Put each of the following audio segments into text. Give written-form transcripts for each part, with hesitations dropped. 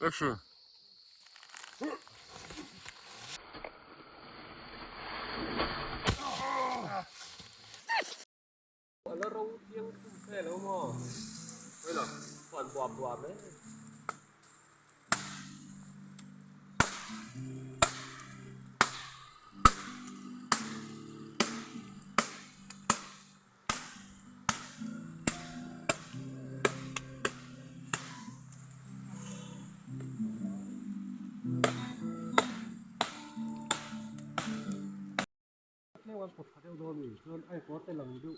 Action. Ala ro chiang thum fe lo maw? Hei lo, huan buam buam e. Tlem an pawt tha deuh dawn a ni chuan a kekawr te lang deuh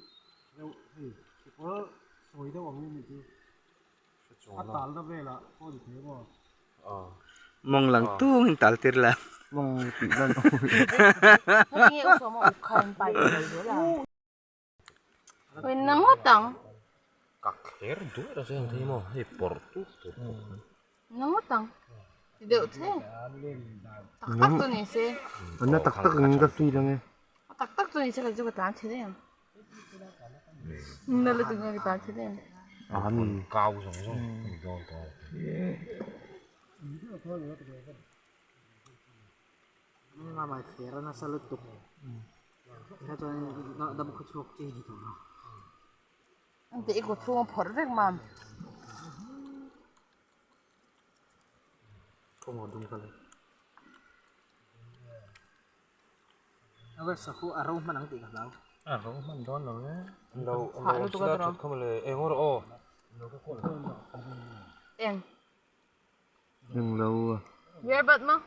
deuh hei kekawr sawi deuh ang hi a ni chu a talna velah pawh a ni thei maw. Mawng lang tung in tal tir la. Mawng tih lan Ka kher duai rasa ang thei maw hei pawrh tuk tur pawh Anna tak tak ang ka feel ang e. An kau zawng zawng an dawn tawh. Ngamai thler a nasa lutuk kha chuan dam khaw chhuak chi ni tawh lo. Engti i kut chhung a phawrh vek mam. Kawng a dum ka lei. Awe sahu a ro hman ang tih ka hlau. A ro hman dawn lo e. Lo lo sila that kha mawle eng rawh aw. Eng. Eng lo a. Earbud maw?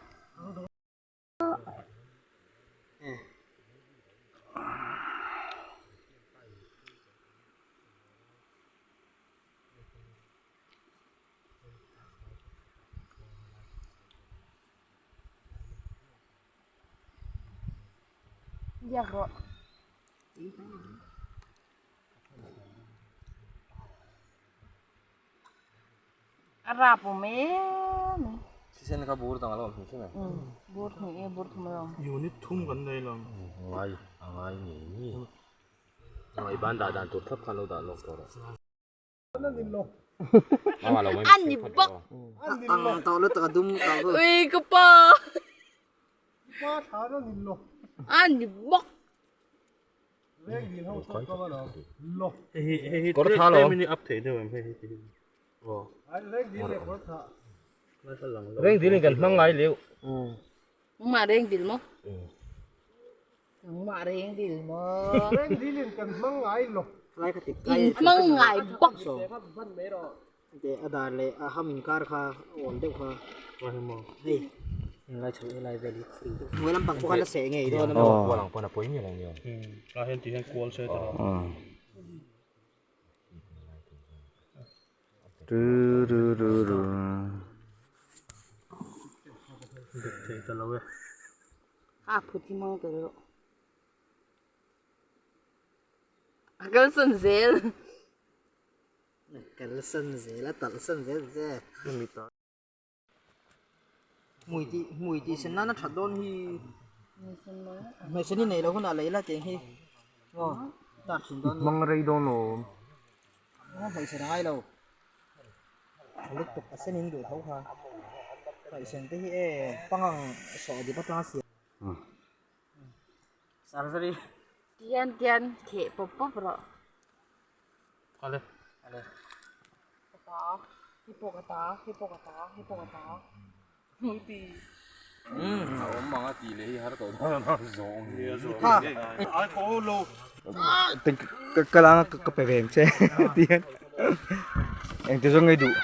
Biak rawh. A rap awm em mai. Thisen kha bur dang a lo awm hnih hrim em? Bur hnih e bur thum a lo awm. Unit thum kan nei lo. Ngai a ngai ngei ngei. Ngai ban dah dan tur thlap khan lo dah lawk tawh rawh. An ni bawk. Ang tawh lutuk a dum tawh chu. Ui ka pa. An ni bawk. Kawr tha lo. Reng dil in kan hmang ngai leu. Nangmah reng dil maw? Nangmah reng dil maw? Reng dil in kan hmang ngai lo. In hmang ngai bawk. A dar leh a ham inkar kha a awl deuh kha. Hei lai chho helai vel hi free deuh. Hnuai lampang pawh khan a seh ngei dawn a maw. Kual ang pawn a pawi miah lo nia. A hian ti hian kual se ta rawh. Tu ru ru ru. Dik thei ta lo e. A phut hi mang tel rawh. A kalsan zel. Kalsan zel a talhsan zel zel. Hmui tih hmui tih sen nana that dawn hi hmeichhe ni nei lo hunah lei la tiang hi maw tar thin dawn Hmang rei dawn lo hmeichhe ngai lo lutuk a sen in duh tho kha hmeichhe te hi e pangang sawh dip atanga siam surgery Tian tian theh pawp pawp rawh. Ale. Ale. Ka ta, hi pawh ka ta, hi pawh ka ta, hi pawh ka ta. Hmuti. A awm ang a tih leh hi har tawh dawn a zawng ni. Kha. Ai ko lo. Ka kal anga ka pe ve ang che tihian engti zawng nge duh.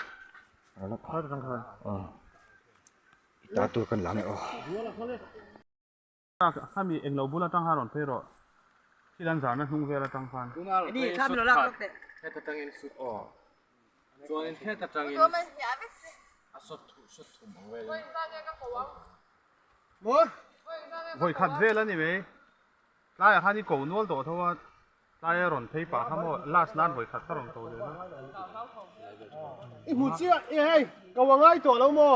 I ta tur kan la ang e aw. Khami englo bul atang khan rawn phei rawh. Thil an zarna hnung vel atang khan. Ni kha min lo lak lawk teh. Heta tangin sut aw. Chuanin heta tangin a sawt thu sawt thum ang velin. Vawi khat vel a ni mai. Tlaiah khan i ko nual tawh tho a. Tlaia rawn phei pah kha maw last nan vawi khat ka rawn ko leh a. I hmu chiah e hei ko a ngai tawh lo maw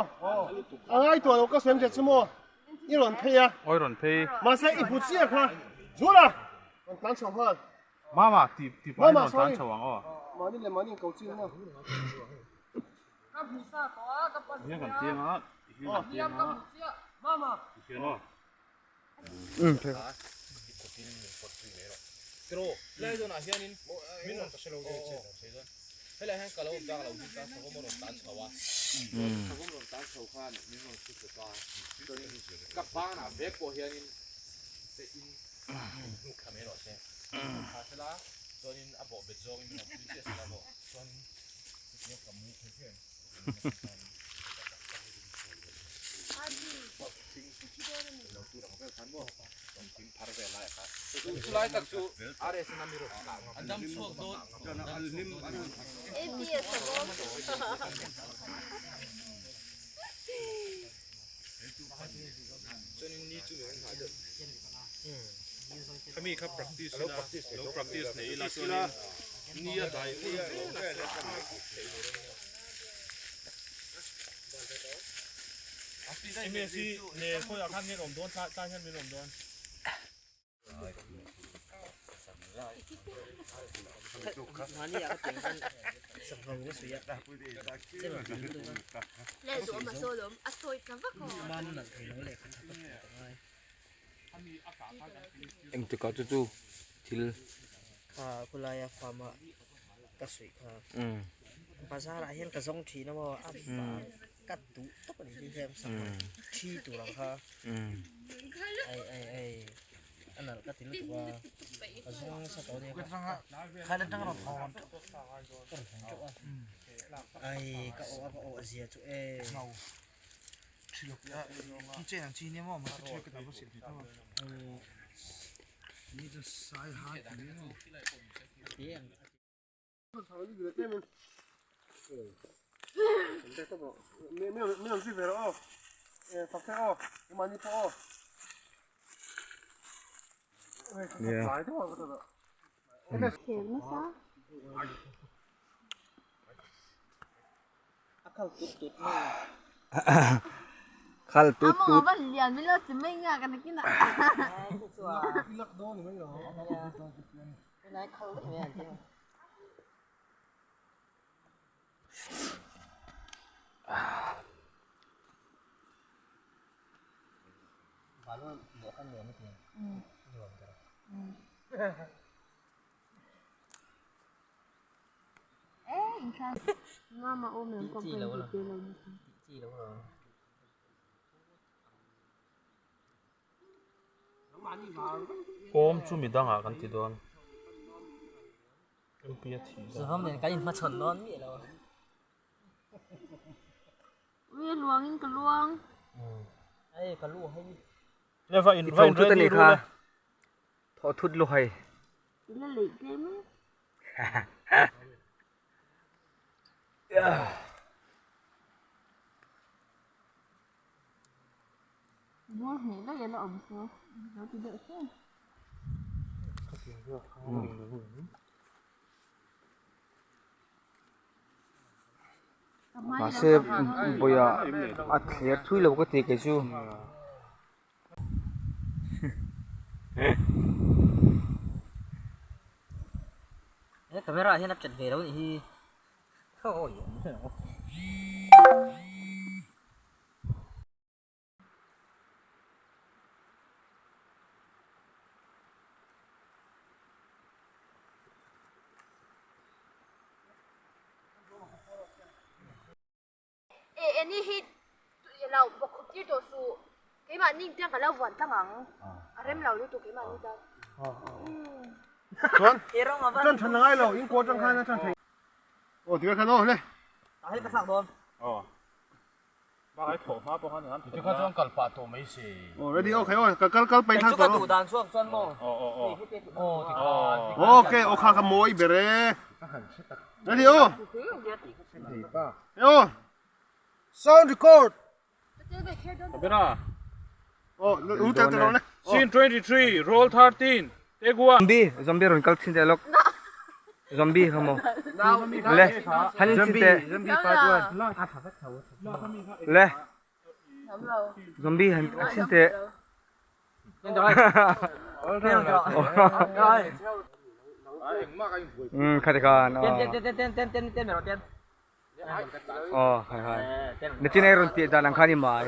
a ngai tawh lo ka sawi che chu maw i rawn phei a Awi rawn phei mahse i hmu chiah kha Zula rawn tlan chho nghal Mama ti ti pahin rawn tlan chho ang aw Mahni leh mahni in ko chin maw. Hian kan tiang a, hian kan tiang a, tihian aw. Khami kha practice ila lo practice nei ila chuanin ni a dai ul vel a Enge si ne khawiah khan nge awm dawn tlai hian min awm dawn. Engtikah chu chu thil kha khawlaia farm a ka suih kha bazar ah hian ka zawng thin a maw a ka duh tawp a ni hi hian sangha thi tur ang kha ai ai ai a nalh ka ti lutuk a ka zawng nasa tawh a nia kha atang rawn hawn ka rawn hawn teuh a ai ka awh a ka awh zia chu e. Khal tut tut. Kawm chu mi dangah kan ti dawn. MP a thih dan. Zahawm nen kan inhmachhawn dawn miah lo. Ui a luang in ka luang. Ei ka lu hei. Le va in va in ready ru le. Thaw thut lu hei. I la leih tlem e. Bur hnih daih a la awm chu lo ti deuh se. Mahse vawiah a thler thui lo ka ti kei chu. He camera ah hian a chat ve lo anih hi. E eni hi lo bawkhup tir tawh suh keimahni tiang ka lo vuan tlang ang a rem lo lutuk keimahni tan. Chuan tan than angai lo in kaw tang khan a tan thei. Aw tikha khan aw le. Tah hi ka thlak dawn. Aw. Bak ai thawh hma pawh khan an tikha chuan kal pah tawh mai se. Aw ready aw khai aw ka kal kal pai thlak tawh. Chu ka duh dan chuak chuan maw. Aw aw aw. Aw tikha. Okay aw kha ka mawi ber e. Ready aw. Aw. Sound record. Kamera. Aw lu tel tel le. Scene 23 roll 13 take 1. Zombie zombie rawn kal thin teh lawk. Zombie kha maw. Le han in thin teh. Zombie part 1. Le zombie han thin teh. Kha ti khan. Ten ten ten ten ten ten ten ten. Aw hai hai. Nachin ei rawn tih dan ang khan i mai.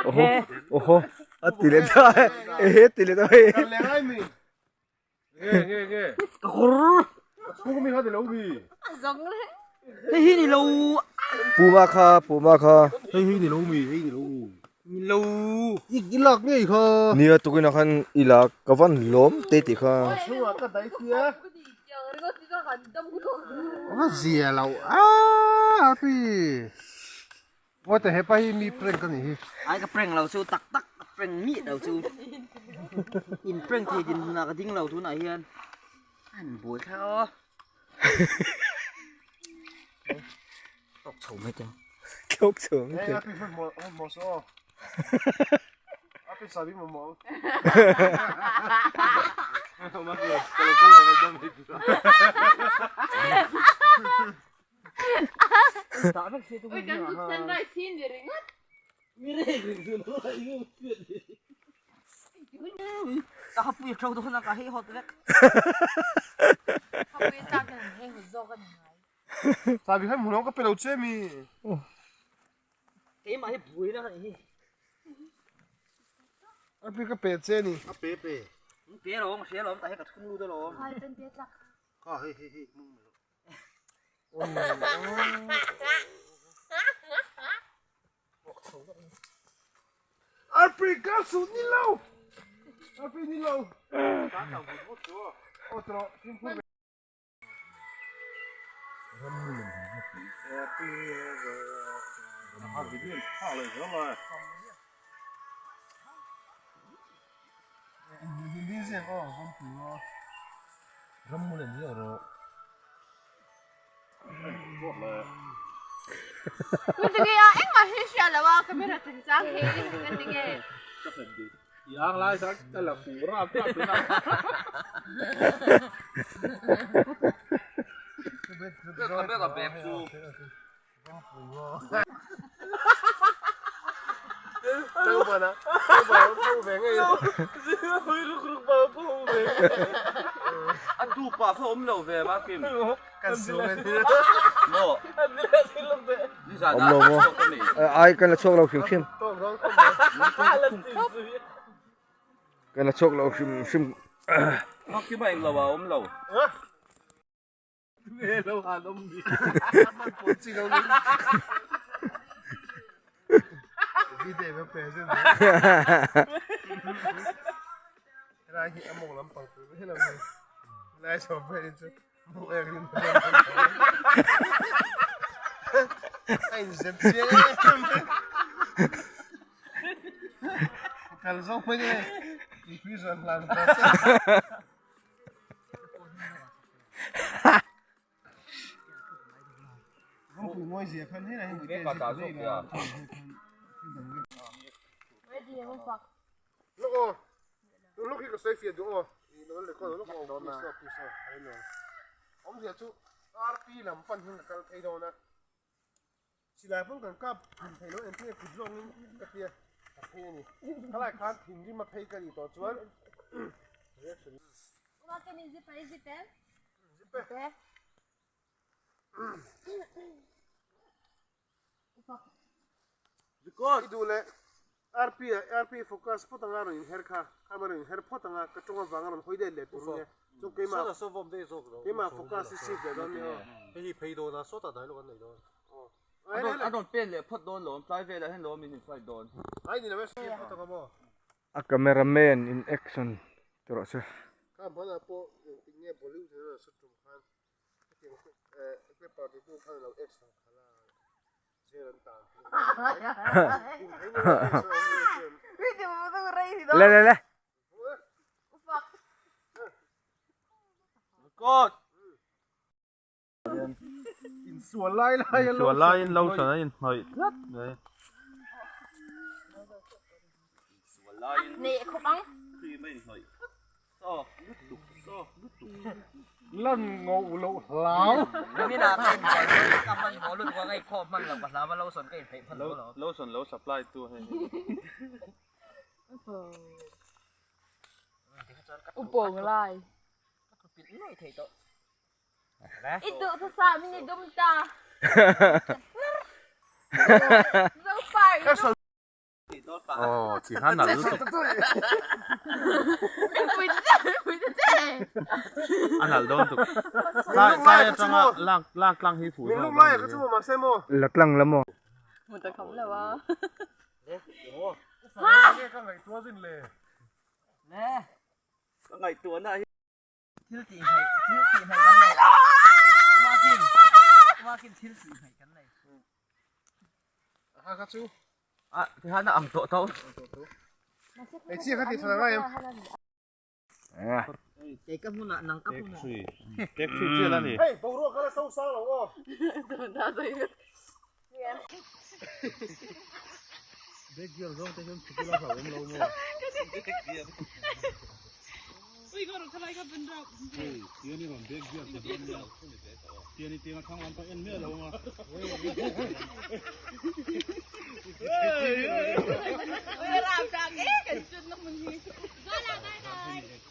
Oho oho a ti leh ta ehe ti leh ta hei. Nge nge nge. Ka kawr. Chhung mi kha ti lo mi. Zawng le. Hei hi ni lo. Puma kha puma kha. Hei hi ni lo mi hei ni lo mi. Ni lo. I i lak ngei kha. Nia tukin ah khan i lak ka van lawm te tih kha. Chhungah ka dai tia. A zia lo a pi. What hepa hi mi prank a nih hi. Ai ka prank lo chu tak tak ka prank miah lo chu. In prank thei din hunah ka ding lo tunah hian. An buai thla aw. Tawk chho mai teng. Tawk chho mai teng. Hey api hman hmawh saw aw. Api sabi mamawh. Ui kan zuk sunrise hi ni ringawt. Ka hapui a tho dawn a ka hei hawt vek. Hapui tlak hian an hei hawt zawk a ni ngai. Sabi khan hmuhnawm ka pe lo che mi. Keimah hi buai na ka nih hi. A pe ka pe che ni. A pe pe. Pe alawm, hria alawm, tah hian ka thun lut alawm. Hai pen te tlak. Ka hei hei hei mung mai. Africa su ni lo. Africa ni lo. Tinge a engmah hi hria lo a camera chungchang hi ka tinge. I ang lai kha ka la fuh rap rap tuna. Camera bag chu. A tu pa kha awm lo ve ma Kim. Maw. Awm lo maw? Ai kan la chhuak lo hrim hrim. Kan la chhuak lo hrim hrim. Ma Kim a englo a awm lo. Silai pawn kan kap thum thei lo engtin nge kut zawngin ka tia ka phei a ni. Khalai khan thinrim a phei ka nih tawh chuan reaction. I duh leh RP ah RP focus phawt anga rawn inher kha kha rawn inher phawt anga ka tawng avanga rawn hawi let leh tur nia chuan keimah keimah focus hi shift leh dawn nia aw. A rawn pen leh phawt dawn lawm tlai velah hian lawm in in-fight dawn. A cameraman in action ti rawh se. Le le le. Record. Insual lai lai a Insual laiin lotion a inhnawih tlat mai. Insual laiin Hneh khawp ang. Cream a inhnawih tlat. Sawk lutuk, sawk lutuk. Lan ngoh loh hlau. Niminah ka inbual dawn ka hmanhmawh lutuk a, ka inkhawm hman loh ka hlau a, lotion ka inhnaih hman lo lo. Lotion lo supply tu hei hi. Upawng lai. Ka tlu pilh nuai thei tawh. I duh hmasa min i dum ta. Zopar i dum. Aw ti khan nalh lutuk. A nalh dawn tuk. Tlai tlai atanga lak lak tlang hi fuh zawk dawn ni. La tlang la maw. Ka ngaihtuahna hi. Thil tih hnaih thil tih hnaih kan nei. Umakin umakin thil tih hnaih kan nei. Ha kha chu. A tihan a ang tawh tho. Ei chi kha ti tha ngai em. Kei ka hmunah nang ka hmunah. Tek thui chial a ni. Hei boruak kha la so sang lo aw. Bag gear zawng te hian chhukil a hlauhawm lo maw? Hei, tian i rawn bag gear ta dawn nia. Tian i tiang a thlang lam pawh en miah lo ang a.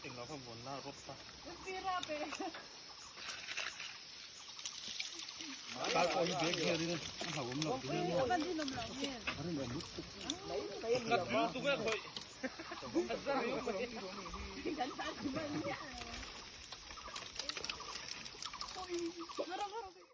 Englo kha vawn la rawp ta.